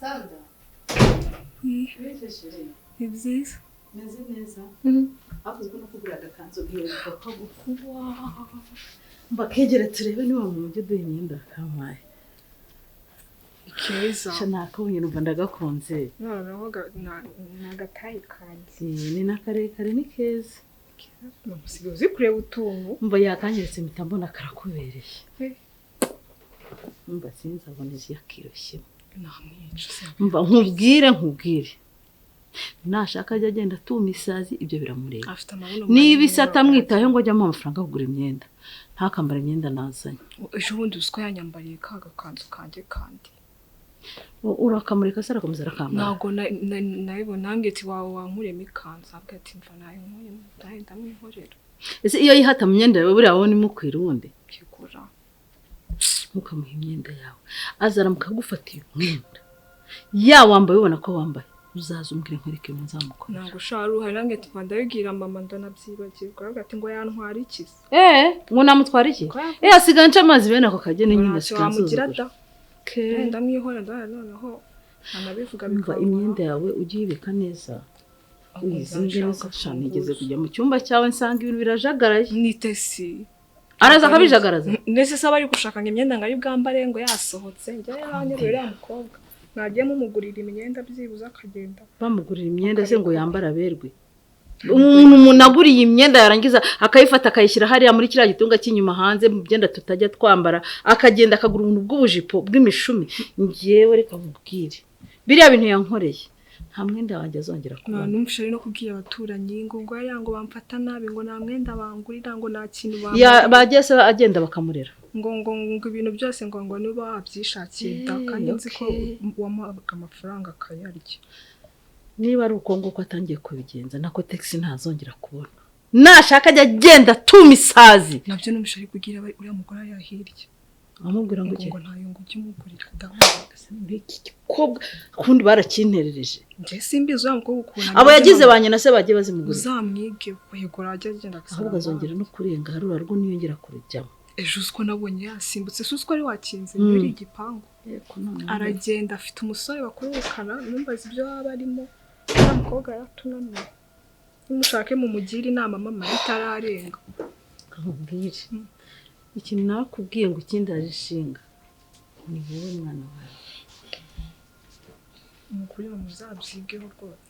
Sandra. Ni byiza. Meze neza. Havuze ko nakugura agakanzu nkibuka ko mba kegera turebe niba mu mujyi uduha imyenda kampaye. Keza. Sha nakabonye numva ndagakunze. Noneho ni agatayi kanjye. Ni n'akarekare ni keza. Usigaye uzi kureba utuntu. Mba yakanyeretse mpita mbona karakubereye. Mba sinzabona izi yakiroshye. Mba nkubwire nashaka ajya agenda atuma isazi ibyo biramureba. Niba isi atamwitayeho ngo ajye amuha amafaranga yo kugura imyenda, ntakambara imyenda nazanye. Ejo bundi usiko yanyambariye ka gakanzu kanjye kandi urakamureka se arakomeza arakambara. Ntabwo nabibona nambwiye ati wawe wankuremo ikanzu, ambwiye ati mva nayinkuyemo ndamwihorera. Ese iyo yihata mu myenda yawe buriya wowe nimukwira ubundi? Kigura. Ntukamuhe imyenda yawe, azaramuka agufatiye umwenda yawambaye ubona ko wambaye uzaza umbwire nkwereke ibintu nzamukorera. Ntabwo ushaka uruhare nange ndabibwira mama ndanabyibagirwa aravuga ati ngo yantwara iki se? Ngo namutwara iki? Asigaye nca amazi bene ako kageni nyine asigaye ansuzugura. Ndamwihora noneho anabivuga bikaba. Imyenda yawe ujye uyibika neza uyizinge neza. Nigeze kujya mu cyumba cyawe nsanga ibintu birajagaraye. Nitesi araza akabijagaraza. Ndetse se abari gushaka ngo imyenda ngo ari bwambare ngo yasohotse njye yaranyereye uriya mukobwa. Mwagiye mumugurira imyenda byibuze akagenda. Bamugurira imyenda se ngo yambara aberwe? Umuntu aguriye imyenda yarangiza akayifata akayishyira hariya muri kiriya gitunga cy'inyuma hanze mu byenda tutajya twambara, akagenda akagura ubuntu bw'ubujipo bw'imishumi. Njyewe reka mubwire biriya bintu yankoreye nta mwenda wanjye azongera kubona. Numvise ari no kubwira abaturanyi ngo ngo yari ngo bamfata nabi ngo nta mwenda bangurira ngo nta kintu bangurira. Bagiye se agenda bakamurera ngo ngo ngo ibintu byose ngo ngo niba wabyishakiye da, kandi nzi ko wamuhaga amafaranga akayarya. Niba ari uko nguko atangiye kubigenza nako taxi ntazongera kubona. Nashaka ajya agenda atuma isazi. Nabyo numvise ari kugira uriya mugore ari hirya amubwira ngo ngo ntayo ngo ujye umugurira da. Iki gikobwa kundi barakinterereje. Njye simbizi uriya mukobwa ukuntu abo yagize ba nyina se bagiye bazimugurira. Uzamwige wegura ajya agenda agasaba. Ahubwo azongera no kurenga harura rwo niyongera kurujyamo. Ejo usiko nabonye yasimbutse se usiko ari wakinze muri igipangu. Aragenda afite umusore bakurukana numbaza ibyo baba barimo. Uriya mukobwa yaratunaniye. Nimushake mumugire inama mama itararenga. Nkubwire ikintu nakubwiye ngo ikindi arishinga ni wowe mwana wawe. Umukuru muzabyigeho rwose.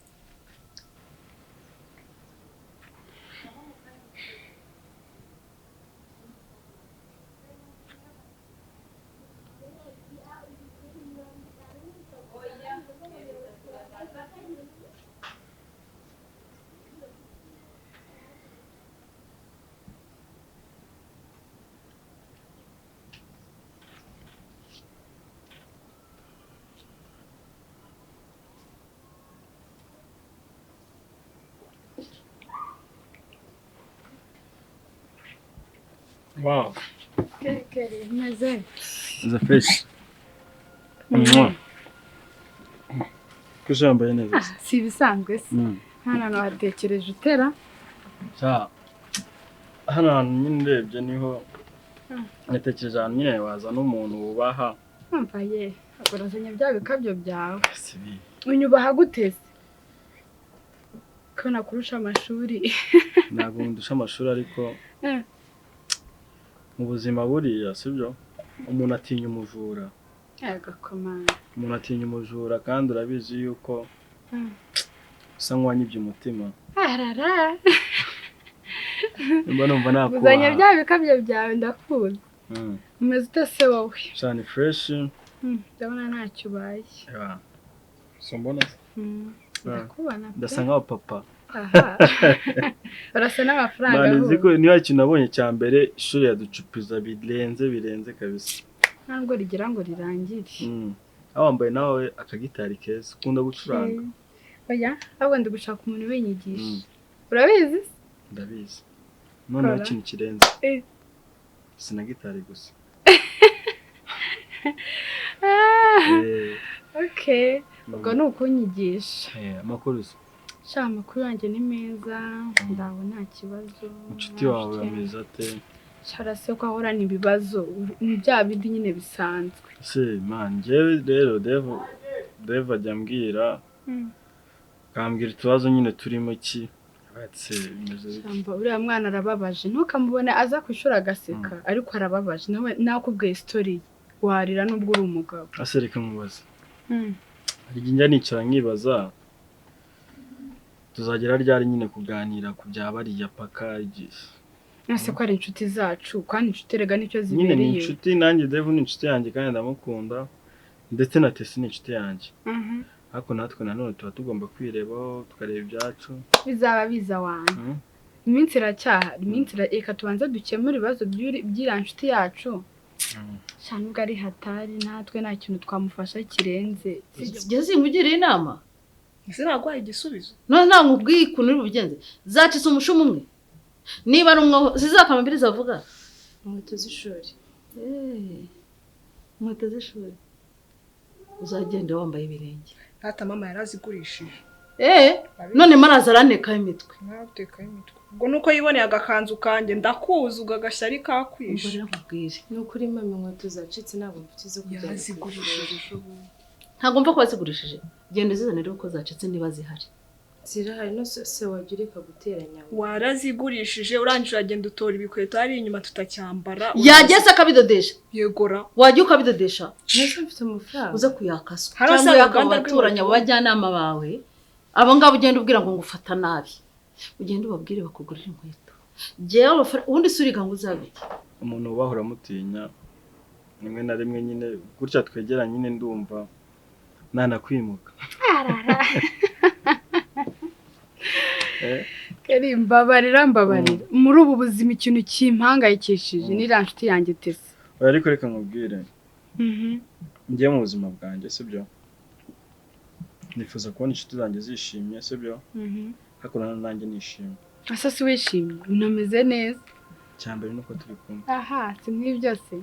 Wow. The fish. Kuko yambaye neza. Si ibisanzwe se. Hano watekereje utera? Hano hantu nyine urebye niho natekereje ahantu nyine waza n'umuntu wubaha. Wambaye urazanye bya bikabyo byawe. Unyubaha gute se? Ko nakurusha amashuri. Ntabwo ndusha amashuri ariko mu buzima buriya sibyo umuntu atinya umujura. Umuntu atinya umujura kandi urabizi yuko usa nk'uwanyibye umutima. Arara. Mba numva nakubaha. Uzanye bya bikabyo byawe ndakuzi. Umeze ute se wowe? Cyane fresh. Ndabona ntacyo ubaye. So mbona se? Ndakubona. Ndasa nkaho papa. Aha. Urasa n'amafaranga aho. Nzi ko niba ikintu nabonye cya mbere ishuri yaducupiza birenze kabisa. Ntabwo rigira ngo rirangire. Aho wambaye nawe akagitari keza ukunda gucuranga. Oya, ahubwo ndi gushaka umuntu ubinyigisha. Urabizi? Ndabizi. Noneho ikintu kirenze. Sina gitari gusa. Okay. Ubwo ni ukunyigisha. Amakuru se? Sha amakuru yanjye ni meza, ndaho nta kibazo. Inshuti wawe ameze ate? Sharase ko ahorana ibibazo, ni bya bindi nyine bisanzwe. Se man, njyewe rero Dave ajya ambwira akambwira utubazo nyine turimo iki batse bimeze bite. Shyamba uriya mwana arababaje, ntukamubone aza ku ishuri agaseka, ariko arababaje. Nawe nakubwiye story warira nubwo uri umugabo. Ase reka nkubaze. Hari igihe njya nicara nkibaza tuzagera ryari nyine kuganira ku bya bariya paka igihe. Nase ko ari inshuti zacu kandi inshuti rega nicyo Nyine ni zibereye. inshuti nanjye Dave ni inshuti yanjye kandi ndamukunda ndetse na Tesi ni inshuti yanjye. Ariko natwe nanone tuba tugomba kwirebaho tukareba ibyacu. Bizaba biza wanjye. Iminsi iracyahari, iminsi reka tubanze dukemure ibibazo by'iriya nshuti yacu. Cyane ubwo ari hatari natwe nta kintu twamufasha kirenze. Njye sinkugiriye inama. Ese nagwaye igisubizo? None nta nkubwiye ukuntu uri bubigenze. Zacitse umushumu umwe. Niba ari umwe zizakamambiriza avuga. Inkweto z'ishuri. Inkweto z'ishuri. Uzagenda wambaye ibirenge. Ata mama yarazigurishije. None maraza araneka imitwe. Narateka imitwe. Ubwo nuko yiboneye agakanzu kanjye ndakuzuga agashyari kakwishe. Nkubwire. Nukuri mama inkweto zacitse ntabwo mfite zo kujyana. Yarazigurishije. Ntabwo mva ko wazigurishije. Genda uzizanire uko zacitse niba zihari. Zirahari no se wajya ureka guteranya. Warazigurishije urangije uragenda utora ibikweto hari inyuma tutacyambara. Yageze akabidodesha. Yegora. Wajya ukabidodesha. Nese mfite amafaranga. Uza kuyakaswa. Cyangwa uyaka abaturanyi abo bajyanama bawe. Abo ngabo ugenda ubwira ngo ngufata nabi. Ugenda ubabwire bakugurira inkweto. Jewe ubundi suriga ngo uzabike. Umuntu ubahora mutinya rimwe na rimwe nyine gutya twegera nyine ndumva nanakwimuka. Keri mbabarira mbabarira. Muri ubu buzima ikintu kimpangayikishije ni iriya nshuti yanjye Tesi. Ariko reka nkubwire. Ngiye mu buzima bwanjye sibyo? Nifuza kubona inshuti zanjye zishimye sibyo? Ariko nanjye nishimye. Asa si wishimye, unameze neza. Cyambere nuko turi kumwe. Aha, si nk'ibyo se.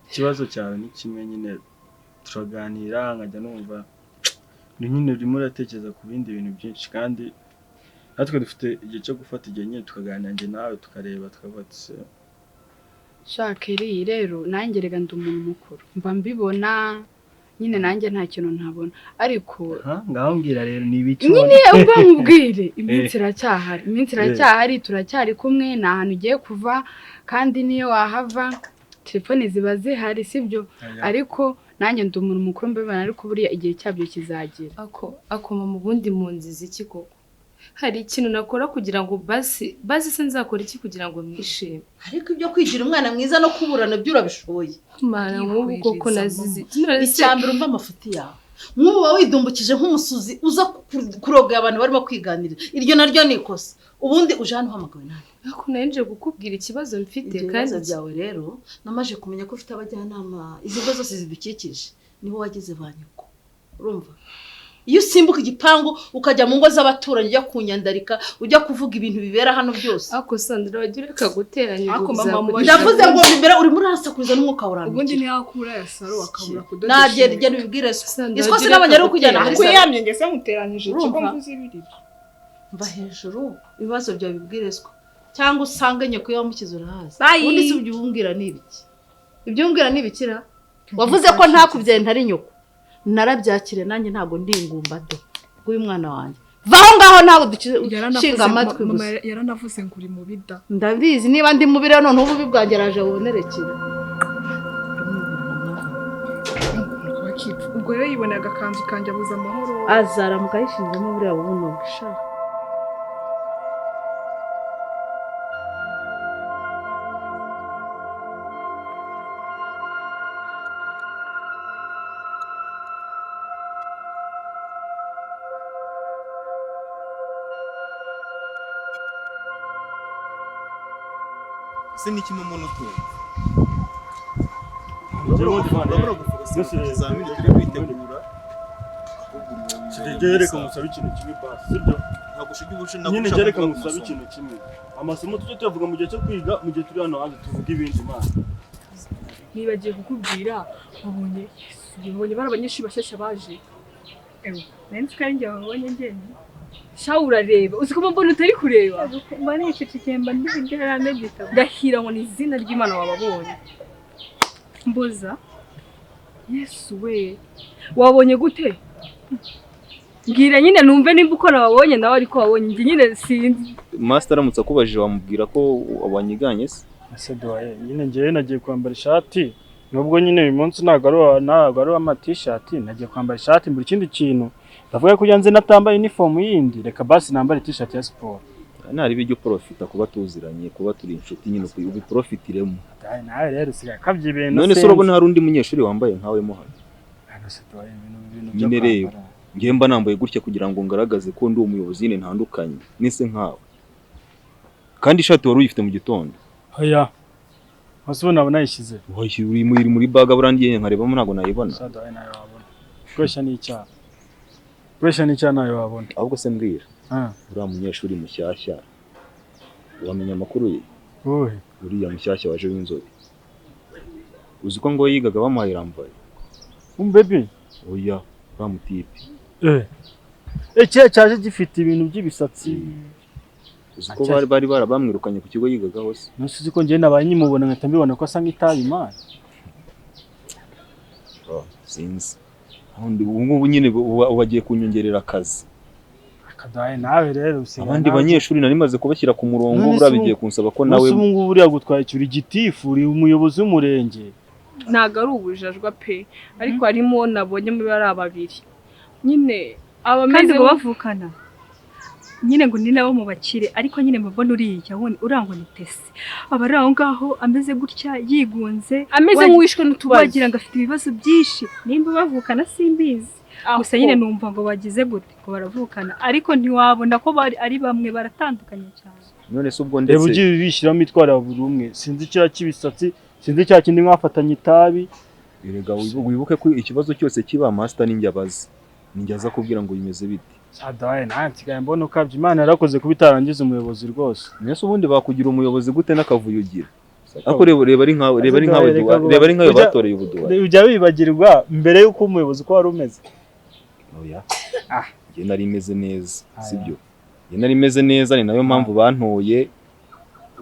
Ikibazo cyawe ni kimwe nyine turaganira nkajya numva ni nyine urimo uratekereza ku bindi bintu byinshi kandi natwe dufite igihe cyo gufata igihe nyine tukaganira njye nawe tukareba tukavuga ati Shaka iri rero nanjye rega ndi umuntu mukuru mba mbibona nyine nanjye nta kintu ntabona ariko ngaho mbwira rero ni ibiki nyine ubwo nkubwire iminsi iracyahari iminsi iracyahari turacyari kumwe nta hantu ugiye kuva kandi niyo wahava telefone ziba zihari sibyo ariko nanjye ndi umuntu mukuru mbibona ariko buriya igihe cyabyo kizagera. Ako mu bundi munzizi iki koko? Hari ikintu nakora kugira ngo basi se nzakora iki kugira ngo mwishime? Ariko ibyo kwigira umwana mwiza no kuburana byo urabishoboye. Mana nk'ubu koko nazize. Icyambere umva amafuti yawe. Nk'ubu widumbukije nk'umusuzi uza kuroga abantu barimo kwiganirira. Iryo naryo ni ikosa. Ubundi uje hano uhamagawe nani? Ariko nanje gukubwira ikibazo mfite kandi byawe rero namaje kumenya ko ufite abajyanama izi ngo zose zidukikije niho wagize ba nyoko. Urumva? Iyo usimbuka igipangu ukajya mu ngo z'abaturanyi ujya kunyandarika ujya kuvuga ibintu bibera hano byose. Ako Sandra wajya ureka guteranya. Ndavuze ngo bibera urimo urasakuriza n'umwuka urambye. Ubundi ntiyakura ya saro akabura kudodesha. Nagenda igenda ubibwire so. Isiko sinabanye ari kujyana muri saro. Akuyamye ngese muteranyije ikigo mvuze ibiri. Mva hejuru ibibazo byawe bibwire so. Cyangwa usange nyoko yamukiza urahazi. Ubundi si ibyo umbwira ni ibiki? Ibyo umbwira ni ibikira? Wavuze ko ntakubyaye ntari nyoko. Narabyakire nanjye ntago ndi ingumba do uyu mwana wanjye vaho ngaho ntago dushinga amatwi gusa. Yaranavuze ngo uri mu bida. Ndabizi niba ndi mu bida none ubu bibwanjye araje bubonerekera. Ubwo rero yiboneye agakanzu kanjye abuza amahoro. Azaramuka yishinzemo buriya buno bwisha. Se ni kimwe umuntu utumva ikizamini turi kwitegura Gereka musabe ikintu kimwe basi sibyo? Nyine gereka musabe ikintu kimwe. Amasomo tujye tuyavuga mu gihe cyo kwiga mu gihe turi hano hanze tuvuga ibindi mana. Nibagiye kukubwira wabonye Yesu wabonye bari abanyeshuri bashyashya baje. Ewe nari nzi njye wabonye ngende. Sha urareba uzi ko mbona utari kureba. Mba nicecekeye mba ndi hirya medita. Ndahira ngo ni izina ry'Imana wababonye. Mboza. Yesu we, wabonye gute? Mbwira nyine numve nimba uko nababonye nawe ariko wabonye, njye nyine sinzi. Master aramutse akubajije wamubwira ko wanyiganye se? Ese duhaye nyine ngewe nagiye kwambara ishati, nubwo nyine uyu munsi ntabwo ari uwa t-shirt, nagiye kwambara ishati mbura ikindi kintu. Ndavuga ko nze natambaye uniform yindi, reka basi nambare t-shirt ya siporo. Nari bijyo profita kuba tuziranye, kuba turi inshuti nyine ubiprofitiremo. Nawe rero usigaye akabya ibintu. None se urabona hari undi munyeshuri wambaye nkawe mo hano? Nyine rero ngiye mba nambaye gutya kugira ngo ngaragaze ko ndi umuyobozi nyine ntandukanye nise nkawe. Kandi ishati wari uyifite mu gitondo. Oya. Mase nabona yishyize. Oya uri muri baga burangiye nkarebamo ntago nayibona. Kwesha ni icyaha. Kwesha ni icyaha nayo wabona. Ahubwo se mbwira. Uriya munyeshuri mushyashya wamenya amakuru ye? Oye. Uriya mushyashya waje w'inzobe. Uzi ko ngo yigaga bamuhaye ramvaye. Umbebi? Oya, bamutipe. Cye cyaje gifite ibintu by'ibisatsi. Uzi ko bari barabamwirukanye ku kigo yigaga hose. Nasuzi ko ngiye nabaye nyimubona nkahita mbibona ko asa nk'itabi Imana. Oh, sinzi. Undi ubu nyine ubagiye kunyongerera akazi. Akadaye nawe rero usigaye. Abandi banyeshuri nari maze kubashyira ku murongo bura bigiye kunsaba ko nawe. Ubu ngubu uriya gutwaye cyuri gitifu uri umuyobozi w'umurenge. Ntago ari ubujajwa pe, ariko harimo nabonye muri bari ababiri. Nyine abameze ngo bavukana. Nyine ngo ni nabo mu bakire, ariko nyine mbona uriya wone urangwa ni tese. Aba aho ngaho ameze gutya yigunze, ameze nk'uwishwe n'utubazo. Wagira ngo afite ibibazo byinshi. Nimba bavukana simbizi. Gusa nyine numva ngo bagize gute ngo baravukana, ariko ntiwabona ko bari ari bamwe, baratandukanye cyane. None se ubwo ndetse ugiye bishyiramo itwara buri umwe, sinzi kira kibisatsi, sinzi cya kindi mwafatanye itabi. Erega wibuke ko ikibazo cyose kiba master ninjye abaza. Ninjye aza kubwira ngo bimeze bite. Sadaye nta mbona ukabye Imana yarakoze kubitarangiza umuyobozi rwose. Nese ubundi bakugira umuyobozi gute n'akavuyo ugira? Ako reba ari nkawe, reba ari nkawe, reba ari nkawe batoreye ubuduwa. Ujya wibagirwa mbere yuko umuyobozi ko wari umeze. Oya. Nge nari meze neza, sibyo? Nge nari meze neza ni nayo mpamvu bantoye.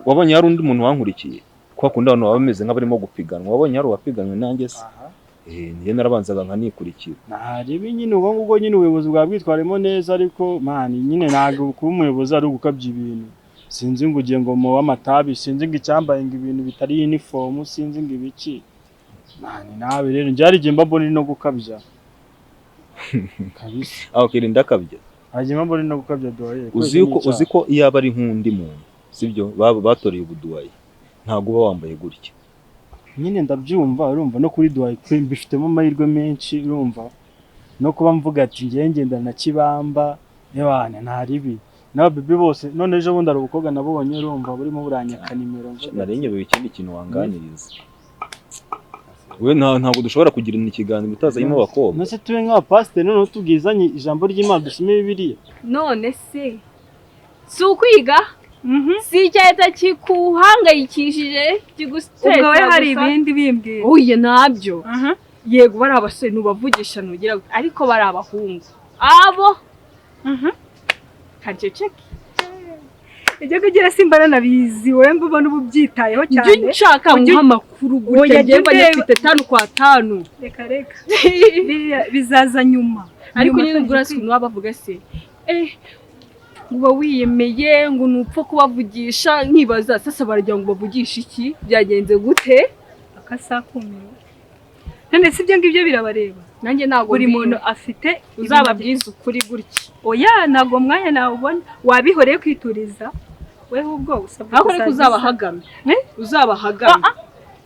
Wabonye hari undi muntu wankurikiye. Kwa kundi abantu baba bameze nk'abarimo gupiganwa. Wabonye hari uwapiganwe nanjye se? Nge narabanzaga nkanikurikira. Naribi nyine ubwo ngubwo nyine ubuyobozi bwabwitwaremo neza, ariko man nyine ntago kuba umuyobozi ari ugukabya ibintu. Sinzi ngo ugiye ngo mu w'amatabi, sinzi ngo icyambaye ngo ibintu bitari uniform, sinzi ngo ibiki. Man nawe rero njye hari igihe mba mbona no gukabya. Kabisa. Aho kirinda akabya. Hari igihe mbona no gukabya doye. Uzi ko iyo aba ari nk'undi muntu, sibyo? Baba batoreye ubuduwaye. Ntago uba wambaye gutya. Nyine ndabyumva, urumva no kuri duwaye mbifitemo amahirwe menshi, urumva no kuba mvuga ati ngiye ngenda na Kibamba ebana ntaribi n'aba bebe bose. None ejo bundi ari ubukobwa nabonye, urumva burimo buranyaka nimero. Narenyebewe ikindi kintu wanganiriza. We ntabwo dushobora kugirana ikiganiro utazanyemo abakobwa. None se tube nk'aba pastor none tubwizanye ijambo ry'Imana dusome Bibiliya. None se si ukwiga? Si icyahita kikuhangayikishije kigusitesa. Ubwo we hari ibindi bimbwira. Oya nabyo. Yego bari abasore nubavugisha nugira, ariko bari abahungu. Abo. Kaceceke. Ijye kugira simbana nabizi wowe mbona ubu byitayeho cyane. Njye nshaka nguha amakuru gutya ngiye mbanyafite 5 kwa 5. Reka reka. Bizaza nyuma. Ariko nyine ubwo urasi bavuga se. Uba wiyemeye ngo nupfa kubavugisha nkibaza sasa baragira ngo bavugishe iki byagenze gute akasakumiro. None si ibyo ngibyo birabareba. Nanjye ntago buri muntu afite uzababwiza ukuri gutya. Oya ntago mwanya nawubona, wabihoreye kwituriza wewe ubwo usabwa ariko ariko uzabahagame. Uzabahagame.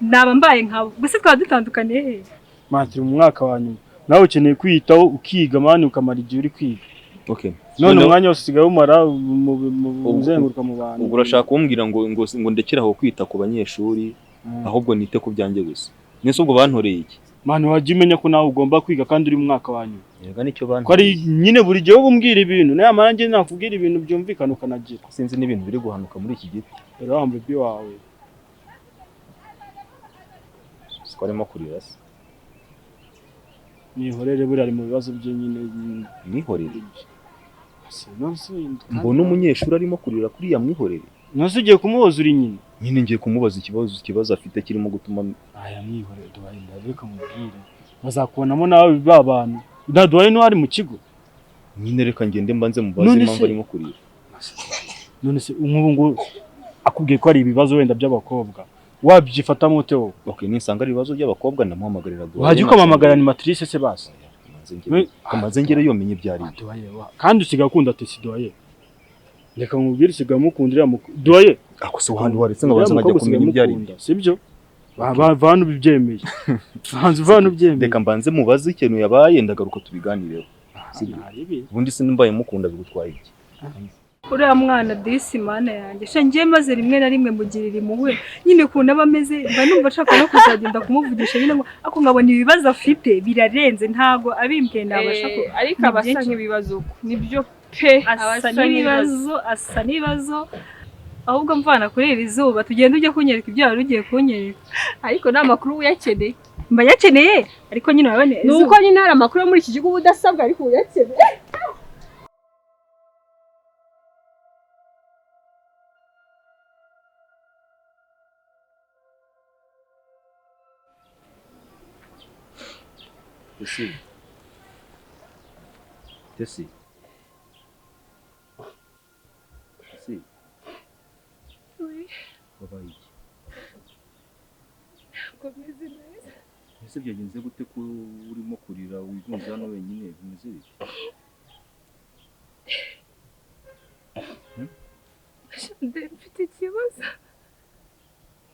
Naba mbaye nkabo gusa twaba dutandukaniye he? Matiri mu mwaka wa nyuma nawe ukeneye kwiyitaho ukiga mani ukamara igihe uri kwiga. Okay. None umwanya wose usigaye umara uzenguruka mu bantu. Ubwo urashaka kumbwira ngo ngo ndekere aho kwita ku banyeshuri ahubwo nite ku byanjye gusa. Nese ubwo bantoreye iki? Mani wajya umenya ko nawe ugomba kwiga kandi uri mu mwaka wa nyuma. Yega nicyo bantoreye. Ko ari nyine buri gihe ubumbwira ibintu, naye amara njye nakubwira ibintu byumvikana ukanagira. Sinzi n'ibintu biri guhanuka muri iki giti. Rero wa mbebi wawe. Siko arimo kurira se. Nihorere buri ari mu bibazo bye nyine. Nihorere. Mbona umunyeshuri arimo kurira kuriya mwihorere. Nose ugiye kumuhoza uri nyine. Nyine ngiye kumubaza ikibazo afite kirimo gutuma aya mwihorere duhaye reka mubwire. Bazakubonamo nawe ba bantu. Na Duwaye no ari mu kigo. Nyine reka ngende mbanze mubaze impamvu arimo kurira. None se nk'ubu ngo akubwiye ko ari ibibazo wenda by'abakobwa. Wabyifatamo ute wowe? Okay, nisanga ari ibibazo by'abakobwa ndamuhamagarira Duwaye. Wajya ukamamagara animatrice se basi. Kamaze ngere yomenye ibyari ibyo. Kandi usigaye ukunda Tesi Duwaye. Reka nkubwire usigaye umukunda uriya Duwaye. Ako se wahandi waretse nkabanza nkajya kumenya ibyari ibyo. Sibyo? Bavana ubibyemeye. Banza uvana ubyemeye. Reka mbanze mubaze ikintu yabaye ndagaruka tubiganireho. Sibyo? Ubundi sinimbaye mukunda bigutwaye iki? Uriya mwana disi mana yanjye sha ngiye maze rimwe na rimwe mugirira impuhwe nyine ukuntu aba ameze mba numva nshaka no kuzagenda kumuvugisha nyine ngo ako nkabona ibibazo afite birarenze ntago abimbwiye nabasha ko ariko abasa nk'ibibazo nibyo pe asa n'ibibazo asa n'ibibazo ahubwo mvana kuri iri zuba tugenda ujye kunyereka ibyo wari ugiye kunyereka ariko nta makuru uyakeneye mba yakeneye ariko nyine urabona ni uko nyine hari amakuru yo muri iki gihugu udasabwa ariko uyakeneye. Tesi. Tesi. Tesi. Oui. Wabaye iki? Komeze neza. Ese byagenze gute ko urimo kurira wigunze hano wenyine bimeze bite? Mfite ikibazo.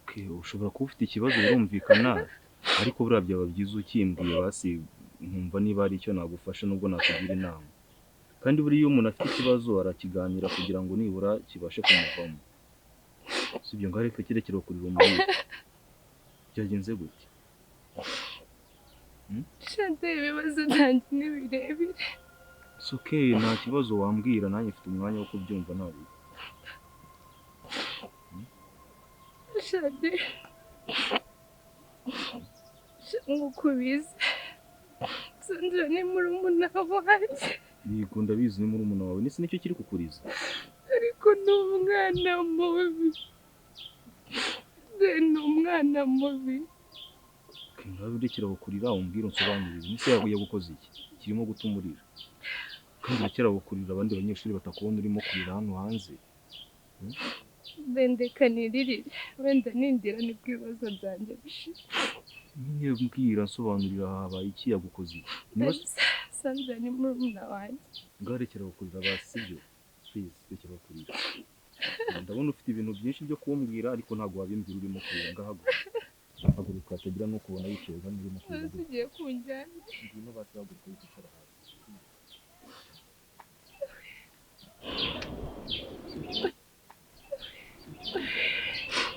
Okay, ushobora kuba ufite ikibazo birumvikana ariko buriya byaba byiza ukimbwiye basi nkumva niba ari icyo nagufasha nubwo nakugira inama. Kandi buriya iyo umuntu afite ikibazo arakiganira kugira ngo nibura kibashe kumuvamo. Sibyo ngo areke kirekire kurira umubiri. Byagenze gute? Shante ibibazo byanjye ni birebire. It's okay, nta kibazo wambwira nanjye mfite umwanya wo kubyumva nabi. Shante nk'uko ubizi Sandra ni murumuna wanjye. Yego ndabizi ni murumuna wawe, nese nicyo kiri kukuriza? Ariko ni umwana mubi. Ni umwana mubi. Ngaho urekera kurira umbwira unsobanurire nese yaguye gukoze iki? Kirimo gutumurira. Kandi urekera kurira abandi banyeshuri batakubona urimo kurira hano hanze. Bendeka niririre wenda nindira nibwo ibibazo byanjye bishira. Nyine mbwira nsobanurira habaye iki yagukoze iki? Sandra ni murumuna wanjye. Ngaho rekera kurira basi sibyo? Please rekera kurira. Ndabona ufite ibintu byinshi byo kumbwira ariko ntabwo wabimbwira urimo kurira. Ngahaguruka. Haguruka atagira no kubona wicaye hano urimo kurira. Ugiye kunjyana. Ngwino basi haguruka wicara hasi.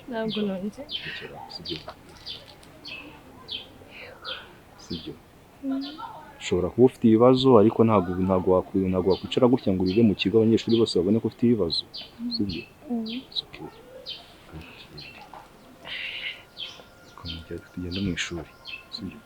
Ntabwo nongeye. Sibyo. Sibyo. Ushobora kuba ufite ibibazo ariko ntabwo wakwicara gutya ngo urire mu kigo abanyeshuri bose babone ko ufite ibibazo. Sibyo? It's okay. Tugende mu ishuri. Sibyo?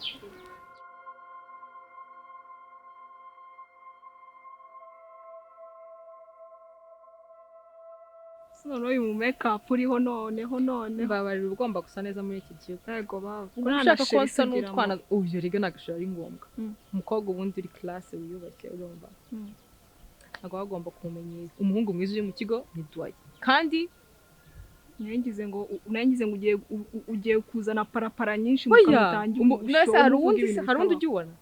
None uyu mu make-up uriho noneho none mbabarira ugomba gusa neza muri iki gihugu. Yego baba. Ushaka ko nsa n'utwana ubyo rega nagashora ari ngombwa. Umukobwa ubundi uri classe wiyubashye urumva. Ntabwo bagomba kumumenyera. Umuhungu mwiza uri mu kigo ni Duwaye. Kandi nangize ngo ugiye kuzana parapara nyinshi mukamutangira. Nase hari undi ujya ubona.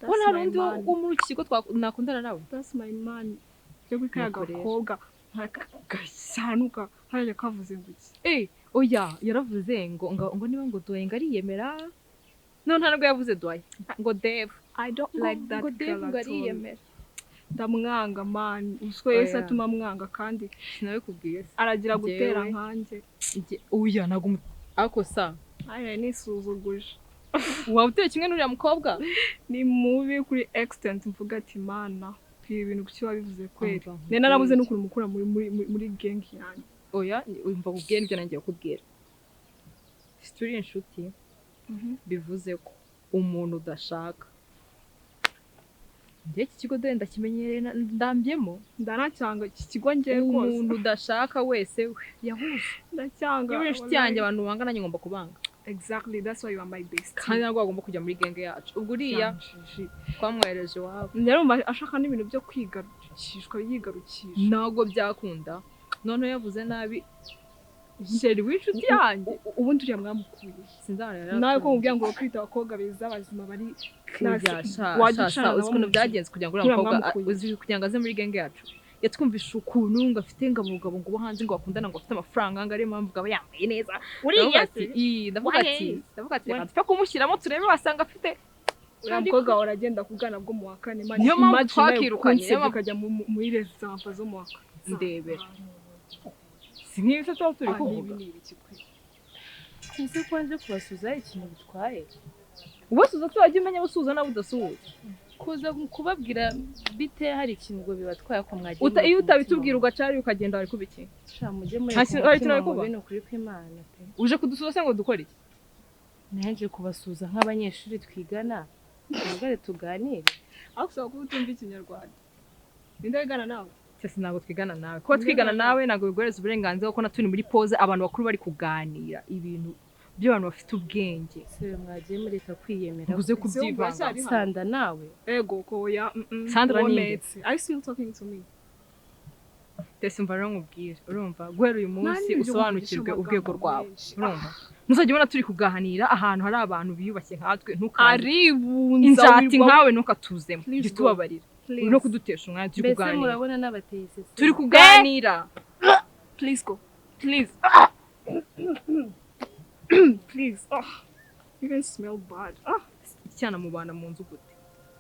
Ubona hari undi wo muri iki kigo nakundana nawe. That's my man. Cyo kwikaya gakobwa. Gasanuka hariya kavuze ngo iki? Oya yaravuze ngo ngo niba ngo Duwaye ngo ariyemera. No ntabwo yavuze Duwaye ngo Dave. I don't like that ngo Dave ngo ariyemera. Ndamwanga man, uswe yese atuma mwanga kandi sinabikubwiye se. Aragira gutera nkanjye. Oya ntabwo ako sa. Aya nisuzuguje. Waba uteye kimwe n'uriya mukobwa? Ni mubi kuri extent mvuga ati mana. Ibintu kuki wabivuze kweri. Ne narabuze n'ukuntu mukura muri muri gang yanjye. Oya umva kubwira ibyo nangiye kukubwira. Turi inshuti bivuze ko umuntu udashaka. Njye iki kigo dore ndakimenyereye ndambyemo. Ndanacyanga iki kigo ngiye rwose. Umuntu udashaka wese yahuje. Ndacyanga. Niba inshuti yanjye abantu banga nanjye ngomba kubanga. Exactly, that's why you are my best. Kandi ntabwo agomba kujya muri genge yacu. Ubwo uriya twamwohereje iwabo. Yarumva ashaka n'ibintu byo kwigarukishwa, yigarukisha. Ntabwo byakunda. Noneho yavuze nabi sheri w'inshuti yanjye. Ubundi uriya mwamukuye. Sinzara. Nawe ko mubwira ngo kwita abakobwa beza bazima bari class. Wajya uzi ukuntu byagenze kugira ngo uriya mukobwa uzi kugira ngo aze muri genge yacu. Yatwumvisha ukuntu ngo afite ngo abugabo ngo bo hanze ngo bakundana ngo afite amafaranga ngo ari impamvu ngo aba yambaye neza. Uriya ndavuga ati reka tupfe kumushyiramo turebe wasanga afite. Uriya mukobwa uragenda ku bwana bwo mu wa kane. Niyo mpamvu twakirukanye ukajya muri resampa zo mu wa kane. Ndebera. Si nk'ibi se tuba turi kuvuga. Ese ko nje kubasuza ikintu bitwaye? Ubasuza se wajya umenya usuza nawe udasuhuza. Kuza kubabwira bite hari ikintu ngo bibatwaye ko mwagiye. Iyo utabitubwira ugacari ukagenda wari kubiki. Sha mujye muri kubintu kuri kw'Imana pe. Uje kudusuza se ngo dukore iki? Naje kubasuza nk'abanyeshuri twigana. Twigare tuganire. Aho kuba utumva ikinyarwanda. Ninde wigana nawe? Sese ntabwo twigana nawe. Kuba twigana nawe ntabwo biguhereza uburenganzira kuko naturi muri pause abantu bakuru bari kuganira ibintu by'abantu bafite ubwenge. Se mwagiye mureka kwiyemera. Uze kubyivanga. Sanda nawe. Ego ko ya Sandra ni. Are you still talking to me? Tese mva rero nkubwire, urumva guhera uyu munsi usobanukirwe urwego rwawe. Urumva? Ntuzajya ubona turi kuganira ahantu hari abantu biyubashye nkatwe ntukaze. Aribunza inzati nkawe ntukatuzemo. Jya tubabarira. No kudutesha umwanya turi kuganira. Mbese murabona n'abateye isese. Turi kuganira. Please go. Please. Please. Oh, you can smell bad. Ah, icyana mubana mu nzu gute?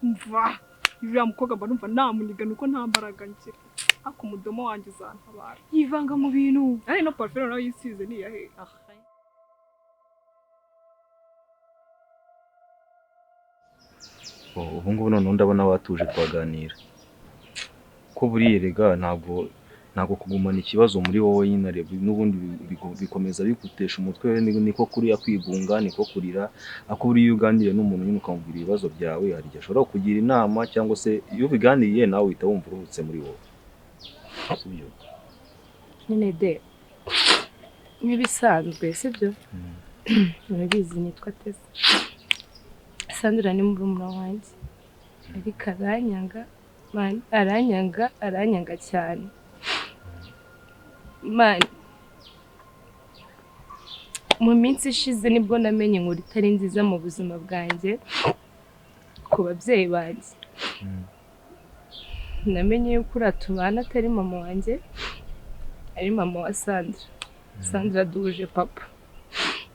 Mva. Uriya mukobwa mba numva namuniga nuko nta mbaraga ngira. Ako mudomo wanjye uzantabara. Yivanga mu bintu. Ari no parfum nawe yisize ni yahe. Ah. Ubu ngubu noneho ndabona watuje twaganira. Ko buriya rega ntabwo kugumana ikibazo muri wowe nyine n'ubundi bikomeza bigutesha umutwe, niko kuriya kwigunga, niko kurira. Ako buriya uganiriye n'umuntu nyine ukamubwira ibibazo byawe, hari igihe ashobora kukugira inama cyangwa se iyo ubiganiriye nawe uhita wumva uruhutse muri wowe. Sibyo? Nyine de nk'ibisanzwe sibyo? Urabizi nitwa Tessa. Sandra ni murumuna wanjye ariko aranyanga man, aranyanga cyane man. Mu minsi ishize nibwo namenye inkuru itari nziza mu buzima bwanjye ku babyeyi banjye. Namenye yuko uriya tubana atari mama wanjye, ari mama wa Sandra. Sandra duhuje papa,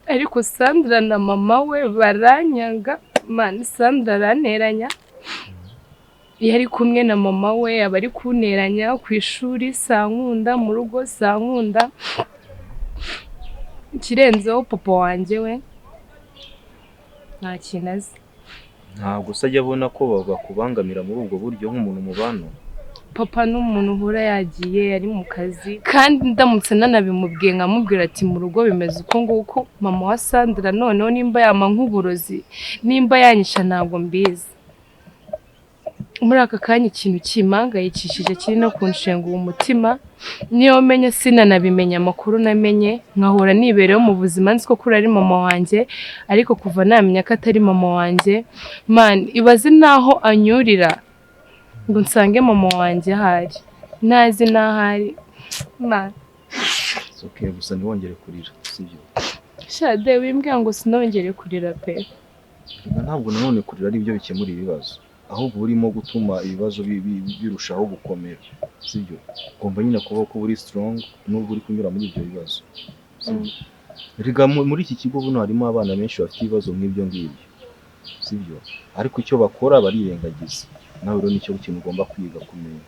ariko Sandra na mama we baranyanga man. Sandra aranteranya iyo ari kumwe na mama we, aba ari kunteranya ku ishuri sankunda, mu rugo sankunda. Ikirenzeho papa wanjye we nta kintu azi. Ntabwo se ajya abona ko bakubangamira muri ubwo buryo nk'umuntu mubana? Papa n'umuntu uhora yagiye ari mu kazi, kandi ndamutse nanabimubwiye nkamubwira ati mu rugo bimeze uko nguko, mama wa Sandra noneho nimba yama nk'uburozi, nimba yanyisha ntabwo mbizi. Muri aka kanya ikintu kimpangayikishije kiri no kunshengura umutima, niyo menye sinanabimenya amakuru namenye, nkahora nibereho mu buzima nzi ko kuri ari mama wanjye, ariko kuva namenya ko atari mama wanjye man, ibaze naho anyurira ngo nsange mama wanjye ahari ntazi n'ahari man. It's okay, gusa ntiwongere kurira sibyo? Shade wimbwira ngo sinongere kurira pe. Ntabwo nanone kurira ari byo bikemura ibibazo, ahubwo urimo gutuma ibibazo birushaho gukomera sibyo? Ugomba nyine kuba ko uri strong nubwo uri kunyura muri ibyo bibazo. Rega muri iki kigo buno harimo abana benshi bafite ibibazo nk'ibyo ngibyo sibyo? Ariko icyo bakora barirengagiza. Nawe rero nicyo kintu ugomba kwiga kumenya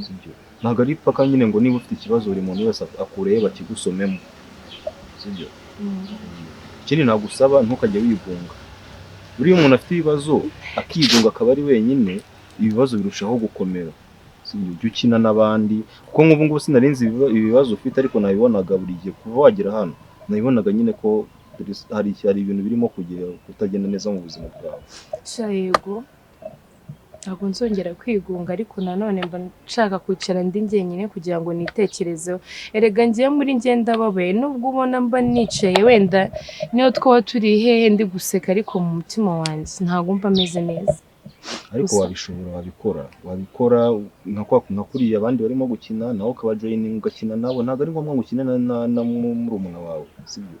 sibyo? Ntabwo ari paka nyine ngo niba ufite ikibazo buri muntu wese akureba akigusomemo sibyo? Ikindi nagusaba ntukajye wigunga. Buriya umuntu afite ibibazo akigunga akaba ari wenyine, ibibazo birushaho gukomera sibyo? Ujye ukina n'abandi, kuko nk'ubu ngubu sinarinzi ibibazo ufite, ariko nabibonaga buri gihe kuva wagera hano nabibonaga nyine ko hari ibintu birimo kutagenda neza mu buzima bwawe. Sha yego Ntabwo nzongera kwigunga, ariko nanone mba nshaka kwicara ndi njyenyine kugira ngo nitekerezeho. Erega ngiye muri njye ndababaye, nubwo ubona mba nicaye wenda niyo twaba turi hehe ndi guseka, ariko mu mutima wanjye ntabwo mba meze neza. Ariko Gusa- wabishobora, wabikora nka kuriya abandi barimo gukina, nawe ukabajoyininga ugakina nabo. Ntabwo ari ngombwa ngo ukine na murumuna wawe, sibyo?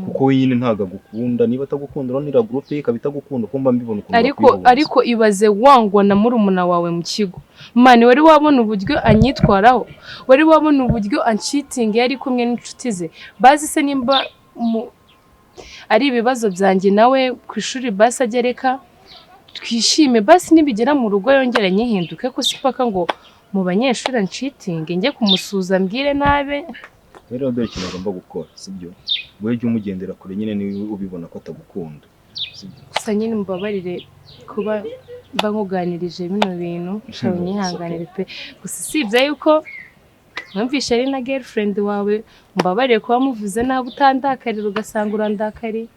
Kuko we nyine ntabwo agukunda. Niba atagukunda, urabona iriya groupe ye ikaba itagukunda, kuko mba mbibona ukuntu Ariko bakwihunza. ariko ibaze wangwa na murumuna wawe mu kigo. Mani, wari wabona uburyo anyitwaraho? Wari wabona uburyo ancheatinga iyo ari kumwe n'inshuti ze? Bazi se nimba ari ibibazo byanjye nawe ku ishuri, basi ajya reka twishime, basi nibigera mu rugo yongere nyihinduke, ko si paka ngo mu banyeshuri ancheatinge, njye kumusuza mbwire nabe. Rero dore ikintu agomba gukora, sibyo? Wowe jya umugendera kure nyine niba ubibona ko atagukunda, sibyo? Gusa nyine mbabarire kuba mba nkuganirije bino bintu, ushobora unyihanganire pe. Gusa usibye yuko numvishe ari na girlfriend wawe, mbabarire kuba muvuze nabi, utandakarira ugasanga urandakariye.